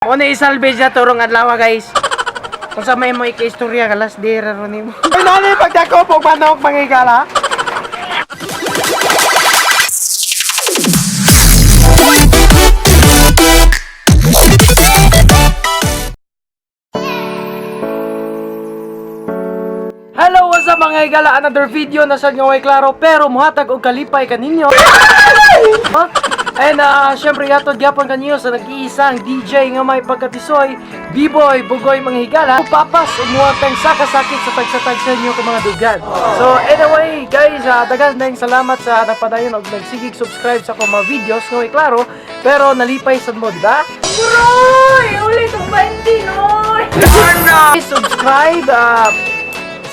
Mo na isalvage na turong adlaw, guys. Kung sa may mo ika-istorya ka last day ra ron nimo. Ay nani pagdako og manok mangigala. Hello, what's up, mga higala? Another video na sa way klaro pero muhatag og kalipay kaninyo. Huh? And syempre yatod gyapon kaninyo sa nag-iisang DJ nga may pagkatisoy, B-boy, Bugoy, mga higala. Papas ug muhatag sakasakit sa tagsa-tagsa inyo ka mga dugan. So anyway, guys, daghan na salamat sa nagpadayon og nagsigig subscribe sa akong mga videos nga way klaro pero nalipay sad mo, di ba? Uroy! Ulit ang 20, noy! Subscribe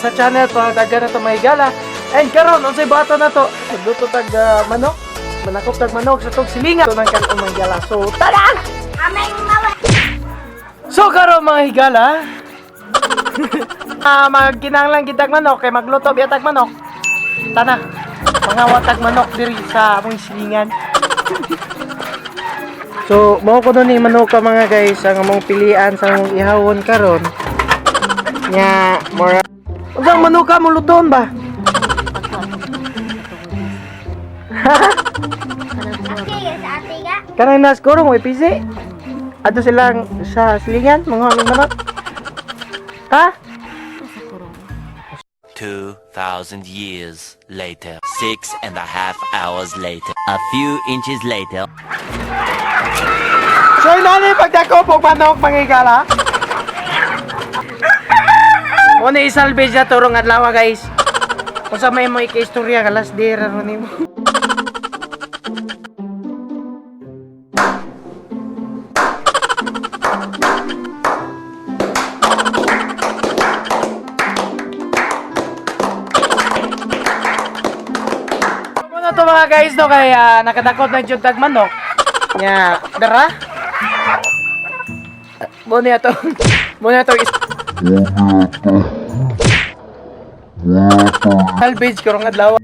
sa channel para daghan na to mga higala. And karon unsay bata na to? Nagluto tag manok, manakop tag manok sa tog silingan. Ito nang karon, mga higala. So tara! So karon, mga higala, magkinahanglan kitag manok kay magluto biya tag manok. Tana. Mga watag manok diri sa among silingan. So, mao ko ni manok ka, mga guys, ang among pilian sa among ihawon karon. Nya, mora. Unsang manok ka mo lutoon ba? Kanang nas ko mo ipisi. Ato silang sa silingan mga aming manok. Ha? 2,000 years later. 6.5 hours later. A few inches later. So inani pagdako og manok, mangigala. Mo na isalvage na turong adlaw, guys. Kung sa may mo ika-istorya ka last day ra ron nimo. Muna to, mga guys, no, kay nakadakot na jud tag manok. Nya, dara. Mo niya to. Mo niya to is salvage karong adlaw.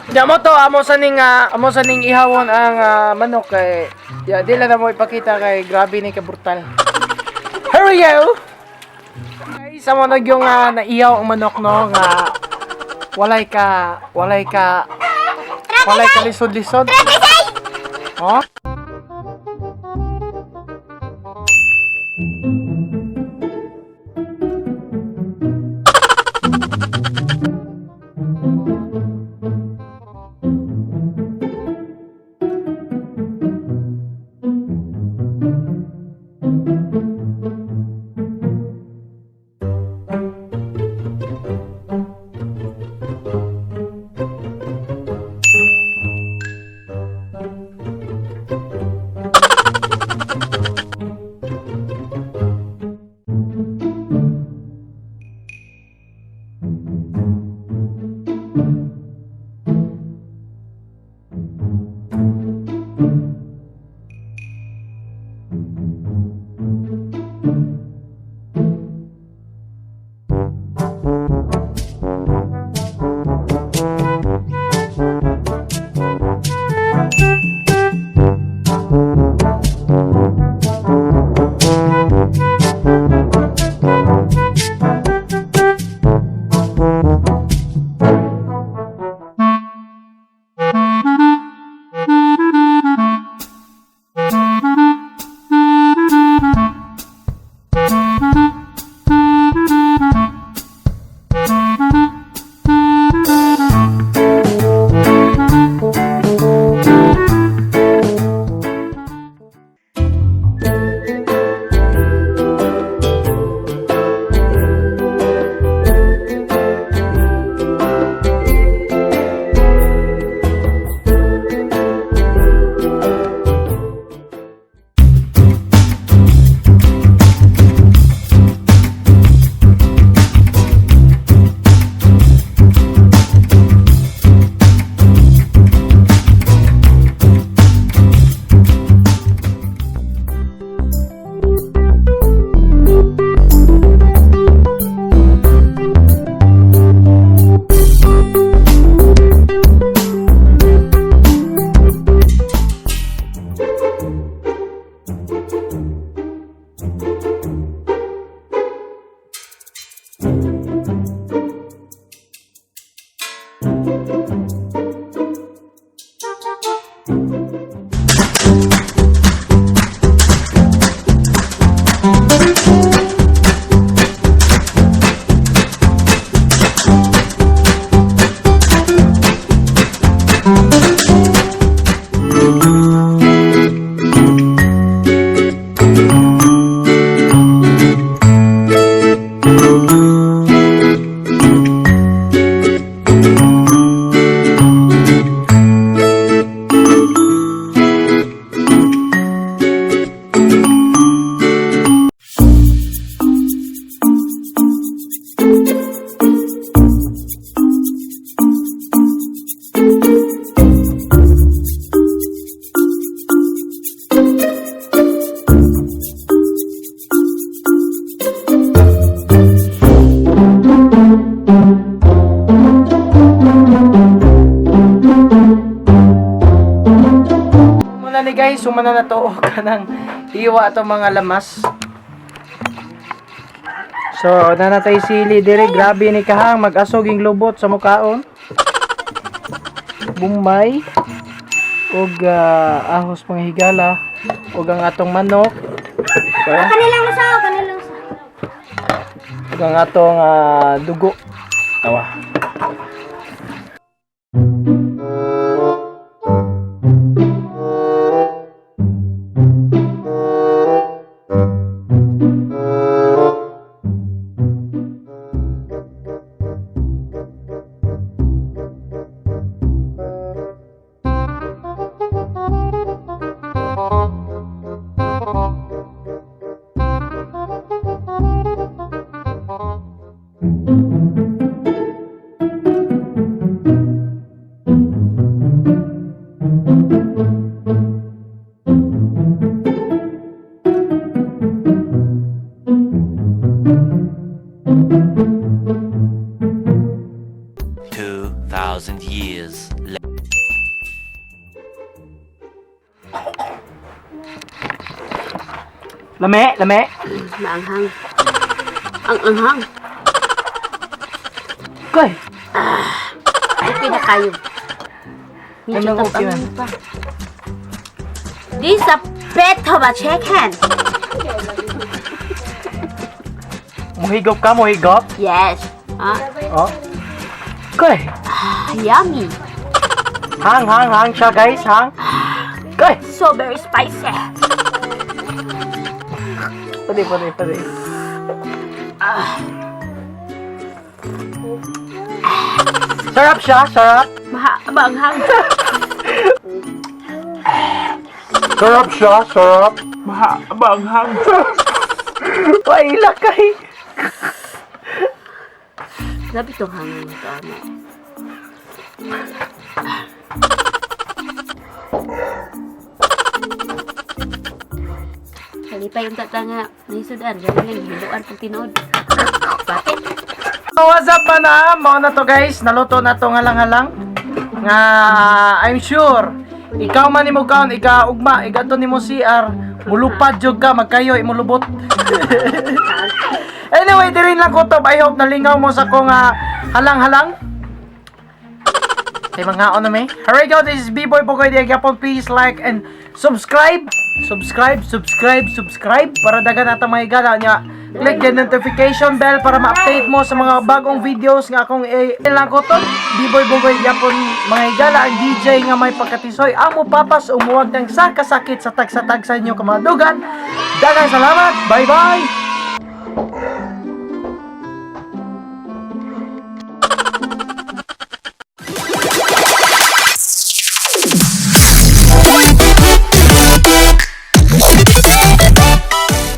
Nya mo to amo sa ning ihawon ang manok kay ya di lang na mo ipakita kay grabe ni ka brutal. Here we go. Guys, amo na yung naiyaw ang manok, no, nga walay ka lisod-lisod. Oh? Muna ni guys, sumana na to og kanang iwa atong mga lamas. So, nanatay sili dire, grabe ni kahang mag-asog yung lubot sa mukaon. Bumbay og ahos mga higala og ang atong manok. Okay. Kanilang usa, kanilang usa. Ug ang atong dugo. Tawa. 2,000 years later. Lame, lame. Maanghang. Ang anghang. Koy. Okay na kayo. Medyo Ano, okay tapang man? pa. This a bit of a chicken. Muhigop ka, muhigop. Yes. Ah, Oh. Koy. yummy. Hang, hang, hang siya guys, hang. Koy. So very spicy. Pwede, pwede, pwede. Sarap siya, sarap. Maha, maanghang. Sarap siya, sarap. Mahabanghang. Ay, lakay. Grabe itong hangin ito, ano. Kalipay yung tata nga, naisudan, ganun lang, hiluan pag tinuod. Bakit? So, what's up pa na? Mao na to guys, naluto na to ngalang-halang. Nga, I'm sure, ikaw man nimo kaon, ika ugma, ika to nimo CR, mulupad jud ka, magkayo, imulubot. Anyway, dirin lang kutob. I hope nalingaw mo sa kong halang-halang. Kay mga ano me. Here we go, this is B-Boy Bogoy Diagyapon. Please like and subscribe. Subscribe, subscribe, subscribe para dagan ata mga higala niya. Click the notification bell para ma-update mo sa mga bagong videos nga akong lang ko to. B-Boy Bogoy Diagyapon mga higala, ang DJ nga may pagkatisoy. Amo papas umuwag ng sakasakit sa tagsa-tagsa inyo kamadugan. Dagang salamat. Bye-bye.